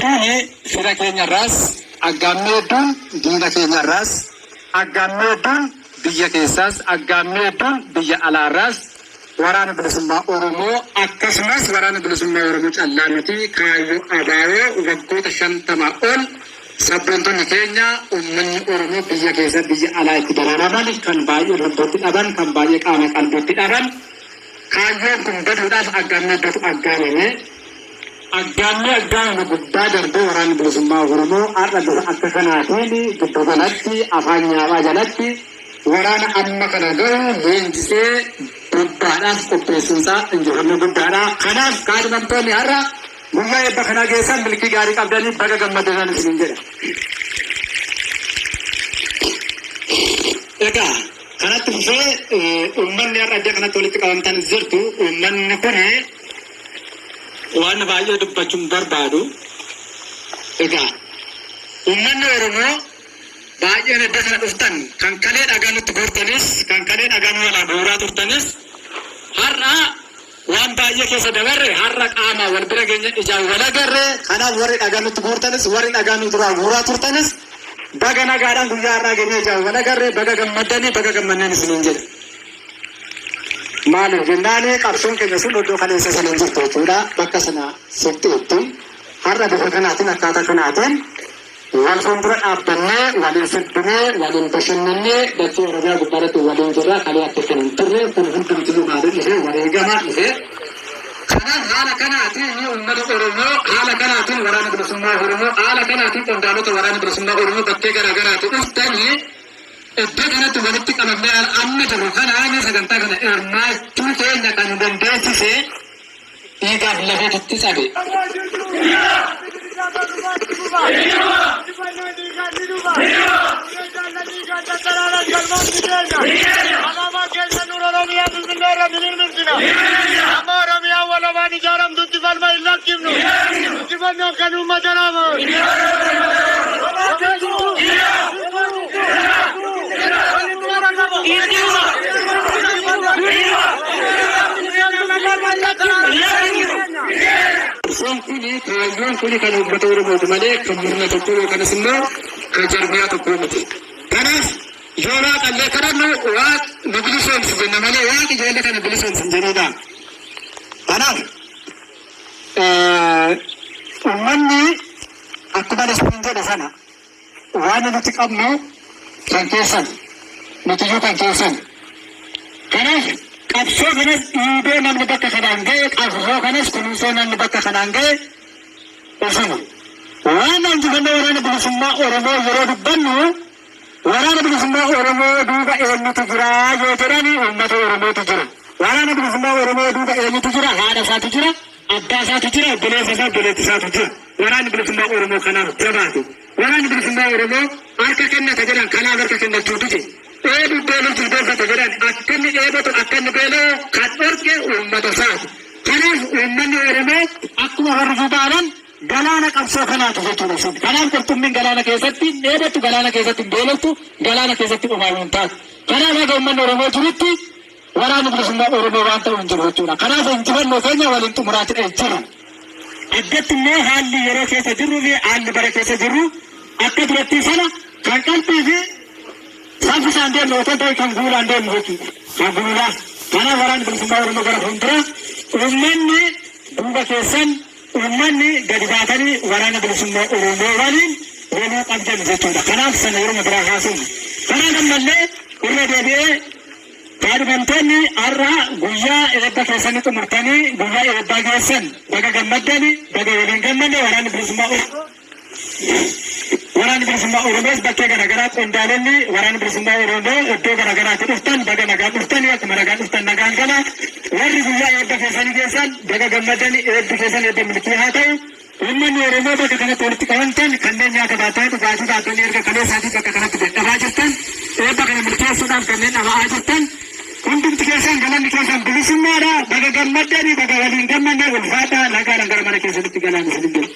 Hedduun fira keenyarraas, aggaammii hedduun diina keenyarraas, aggaammii hedduun biyya keessaas, aggaammii hedduun biyya alaarraas Waraana Bilisummaa Oromoo, akkasumas Waraana Bilisummaa Oromoo callaa miti, kaayyoo ABO waggoota 50 ol sabboontonni keenya uummanni Oromoo biyya keessa biyya alaa itti dararaman, kan baay'ee lubbuutti dhaban, kan baay'ee qaama qalbiitti dhaban, kaayyoon kun baduudhaaf aggaammii hedduutu aggaamame. Aggaammii aggaamame gubbaa darbee Waraanni Bilisummaa Oromoo har'a bifa akka kanaatiin giddu galatti afaan nyaaphaa jalatti waraana amma kana gahu leenjisee bobbaadhaaf qopheessuunsaa injifannoo guddaadha. Kanaaf kaadhimamtoonni har'a guyyaa eebba kanaa geessan milkii gaarii qabdanii baga gammaddan isiniin jedha. Egaa kanatti fufee uummanni har'a iddoo kanatti walitti qabamtan jirtu, uummanni kun waan baay'ee dubbachuun barbaadu. Egaa uummanni Oromoo baay'een iddoo kana dhuftan, kan kalee dhagaa nutti guurtanis, kan kalee dhagaa nu jalaa guuraa turtanis, har'a waan baay'ee keessa dabarre, har'a qaamaan wal bira geenye, ijaan wal agarre. Kanaaf warri dhagaa nutti guurtanis, warri dhagaa nu duraa guuraa turtanis, baga nagaadhaan guyyaa har'aa geenye, ijaan wal agarre, baga gammaddanii, baga gammanneen isiniin jedha. Maaliif jennaan, qabsoon keenya sun iddoo kaleessa sana hin jirtu jechuudha. Bakka sana siqxeetti. Har'a bifa kanaatiin, akkaataa kanaatiin wal fuuldura dhaabbannee, waliin sirbinee, waliin bashannannee, dachee Oromiyaa gubbaarratti waliin jirra. Kalee akka kan hin turre kun hundumtiyyuu maaliin dhufe? Wareegamaa dhufe. Kanaaf haala kanaatiin uummata Oromoo, haala kanaatiin Waraana Bilisummaa Oromoo, haala kanaatiin qondaalota Waraana Bilisummaa Oromoo bakkee garaagaraatti dhuftanii iddoo kanatti walitti qabamnee amma jirru kanaan sagantaa kana hirmaachuu keenya kan nu dandeessise dhiigaaf lafeetu cabe. Alaabaa keenya nura Oromiyaa Finfinnee irra ni mirmirsina. Amma Oromiyaa walabaan ijaaramtutti falma hin lakkifnu. Injifannoon kan uummata Oromoo. Qabsoon kuni, kaayyoon kuni kan uummata Oromooti malee kan murna tokkoo yookanis immoo kan jarmiyaa tokkoo miti. Kanaaf yoo waaqallee kadhannu, waaq nu bilisoomsi jenna malee waaqi ijoollee kana bilisoomsi hin jedhuudha. Kanaaf uummanni akkuma isiniin jedhe sana, waan nuti qabnu kan keessan, nutiyyuu kan keessan. Kanaaf qabsoo kanas dhiibee namni bakka kanaan ga'e, qabsoo kanas kunuunsee namni bakka kanaan ga'e isuma. Waan injifannoo Waraana Bilisummaa Oromoo yeroo dubbannu, Waraana Bilisummaa Oromoo duuba eenyutu jira yoo jedhani, uummata Oromootu jira. Waraana Bilisummaa Oromoo duuba eenyutu jira? Haadha isaatu jira, abbaa isaatu jira, obboleessa isaa, obboleettii isaatu jira. Waraanni Bilisummaa Oromoo kanaaf jabaate. Waraanni Bilisummaa Oromoo harka kennata jedhan kanaaf harka kennachuu dide. Dheebuu beeluu jilbeenfata jedhan, akka inni dheebotu, akka inni beela'u kan dhorke uummata isaati. Kanaaf uummanni Oromoo akkuma horrifuu baalan galaana qabsoo kanaati jechuudha isin. Kanaaf qurxummiin galaana keessatti hin dheebottu, galaana keessatti hin beeloftu, galaana keessatti homaa hin taatu. Kanaaf haga uummanni Oromoo jirutti Waraanni Bilisummaa Oromoo waan ta'u hin jiru jechuudha. Kanaaf injifannoo keenya waliin xumuraatidha jira. Addatti immoo haalli yeroo keessa jirruu fi haalli bara keessa jirru akka durattii sana kan qalbii fi saffisaan deemnu otoo hin ta'in kan guulaan deemnu jechuudha. Kan guulaa. Kanaaf Waraanni Bilisummaa Oromoo gara fuulduraa, uummanni duuba keessan, uummanni gadi baatanii Waraana Bilisummaa Oromoo waliin waluu qabdan jechuudha. Kanaaf sana yeroo biraa haasofna. Kanaaf ammallee irra deebi'ee, kaadhimamtoonni har'a guyyaa eebba keessanii xumurtanii guyyaa eebbaa geessan, baga gammaddani, baga waliin gammanne. Waraanni Bilisummaa Oromoos bakkee garaagaraa, qondaalonni Waraana Bilisummaa Oromoo iddoo garaagaraatti dhuftan, baga nagaan dhuftanii, akkuma nagaan dhuftan nagaan gala. Warri guyyaa eebba keessanii geessan, baga gammaddani, eebbi keessan eebba milkii haa ta'u. Uummanni Oromoo bakka kanatti walitti qabamtan, kanneen nyaata baatanii, dhugaatii baatanii, erga kaleessaatii bakka kanatti dadhabaa jirtan, eebba kana milkeessuudhaaf kanneen dhama'aa jirtan, hundumti keessan galanni keessan bilisummaadha. Baga gammaddanii, baga waliin gammanne, ulfaadhaa, nagaadhaan gara mana keessanitti galaan isinin jira.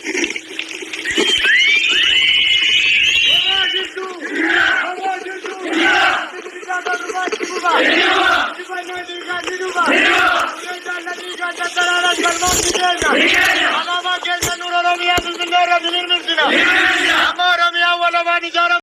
Alaabaa keenya nura Oromiyaa Finfinnee irra. ni mirmirsina.